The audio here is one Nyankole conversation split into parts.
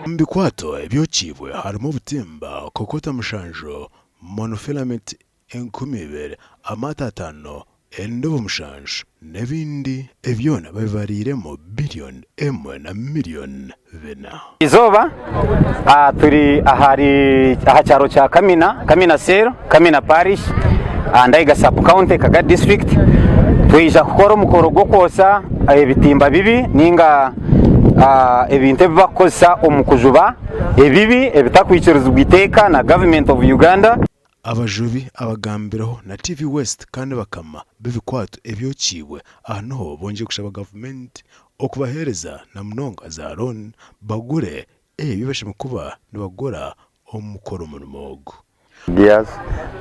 Omu bikwato ebyokiibwe harimu obutimba, kokota mushanju, monofilament 2000, amaato ataano, endobo mushanju n'ebindi. Ebi byona babibariiremu biliyoni emwe na miliyoni bina. Eizooba turi ahari aha kyaro kya Kamina, Kamina Cell, Kamina Parish, Ndaiga Sub County, Kagadi District. Twija kukora omukoro gw'okwotsya ebitimba bibi ninga ebintu ebi barikukozesa omu kujuba ebibi ebitarikwikirizibwa iteeka na Government of Uganda. Abajubi abagambireho na TV West kandi bakama b'ebikwato ebyokiibwe aha niho bongyeire kushaba gavumenti okubaheereza na munonga za loan bagure ebi bashemereire kuba nibagura omu kukora omurimo ogu. Gears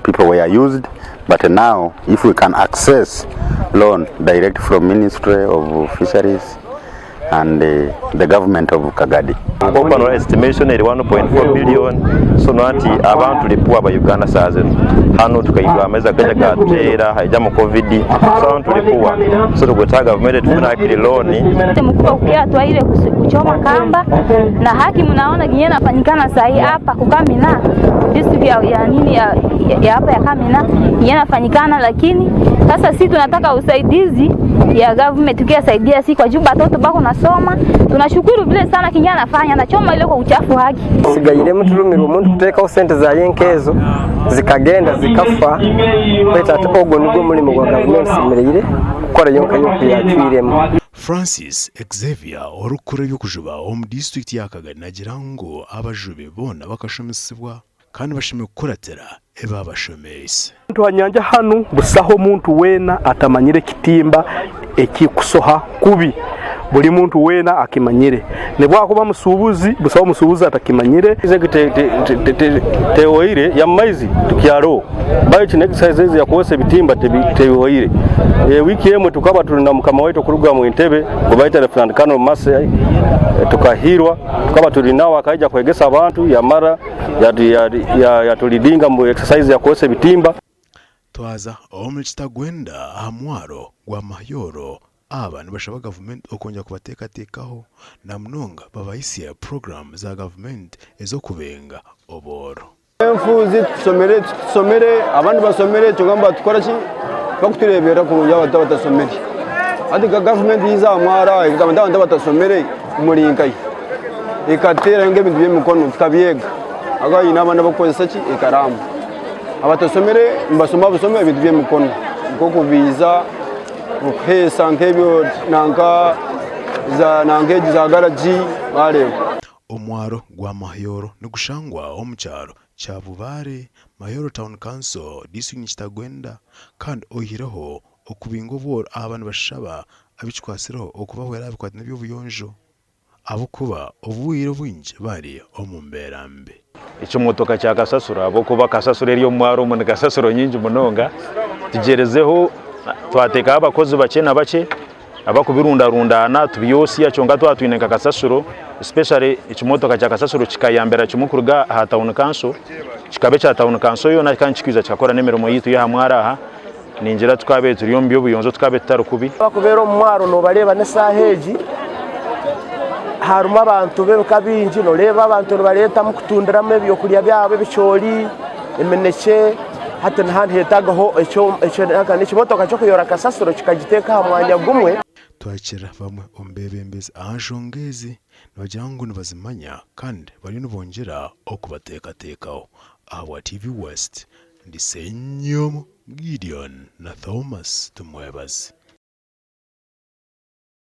people were used but now if we can access loan direct from ministry of fisheries and the government of Kagadi. Nkoku estimation eri 1.4 billion so nati abantu turi poor aba Uganda saha zinu hanu tukaigwa amaizi gakaija gatuteera haijamu covid so abantu turi poor so tukwetaaga gavumenti etufune hakiri loan. Mkubwa kukia twaile kuchoma kamba na haki mnaona kinye nafanyikana sahi hapa kukamina district ya, ya nini ya, ya hapa ya Kamina kinye nafanyikana, lakini sasa si tunataka usaidizi ya government tukiyasaidia si kwa juu batoto bako nasoma. Tunashukuru vile sana kinye anafanya anachoma ile kwa uchafu haki. Nsigairemu turumirwe omuntu kuteekaho sente zaye nk'ezo zikagenda zikafa beitu hati ogwo nigwo murimo gwa gavumenti eshemereire kukora yonka yoku yacwiremu. Francis Xavier orikukora eby'okujuba omu disiturikiti ya Kagadi nagira ngu abajubi boona bakashomisibwa kandi bashemereire kukuratira ebi babashomeise. Abantu aha nyanja hanu busaho omuntu weena atamanyire ekitimba ekikusoha kubi. Buri muntu weena akimanyire. Nebwakuba musuubuzi, busaho musuubuzi atakimanyire. Tehoire y'amaizi tukyariho baitu n'exercise ezi yakukozesa ebitimba tebihoire. Wiiki emwe tukaba turi na mukama waitu okuruga omu Entebbe ngu bayeta Lieutenant Colonel Mercy Tukahirwa, tukaba turi nawe akaija kwegesa abantu yamara yatulidinga omu exercise yakukozesa ebitimba. Twaza omuri Kitagwenda aha mwaro gwa Mahyoro Aba nibashaba gavumenti okwongyera kubateekateekaho na munonga babahisye puroguraamu za gavumenti ez'okubenga obooro. Enfuuzi tusomire tusomire abandi basomire kyonka nibatukora ki bakutureeberera kurungi abantu abatasomire hati nka gavumenti yaiza aha mwaro aha ekagamba nti abantu abatasomire muri nkahi ekateerayo nk'ebintu by'emikono tukabyega ahakuba haine abandi abarikukozesa ki ekaraamu abatasomire nibashoma bushome ebintu by'emikono nk'okubiiza. Okuheesa nk'ebyo nanka za nanka egi za garagi wareeba. Omwaro gwa Mahyoro nigushangwa omu kyaro kya Bubare, Mahyoro Town Council, disiturikiti Kitagwenda kandi oihireho okubinga obworo aba nibashaba abikikwatsireho okubahwera aha bikwataine n'eby'obuyonjo. Ahabw'okuba obwire obwingi bari omu mbeera mbi. Ekimotoka kya kasasiro ahabw'okuba kasasiro eri omu mwaro omu ni kasasiro nyingi munonga. Tugyerezeho twateekaho abakozi bakye na bakye abakubirundarundaana tubyosya kyonka twaba twine nka kasasiro especially ekimotoka kya kasasiro kikayambira kimwe kuruga aha tawuni kanso kikaba ekya tawuni kanso yoona kandi kikaija kikakora n'emirimo yaitu y'aha mwaro aha. Ningira tukabaire turi omu by'obuyonjo tukabaire tutari kubi. Abakubeera omu mwaro nobareeba n'eshaaha egi harimu abantu b'ebika bingi noreeba abantu nibareetamu kutundiramu ebyokurya byabo ebicoori, eminekye hati niha nihetagaho ekimotoka ky'okuyora kasasiro kikagiteeka aha mwanya gumwe. Twakira bamwe omu beebembezi aha nshonga ezi nibagira ngu nibazimanya kandi bariyo nibongyera okubateekateekaho. Ahabwa TV West, Ndi Ssenyomo Gideon na Thomas Tumwebaze.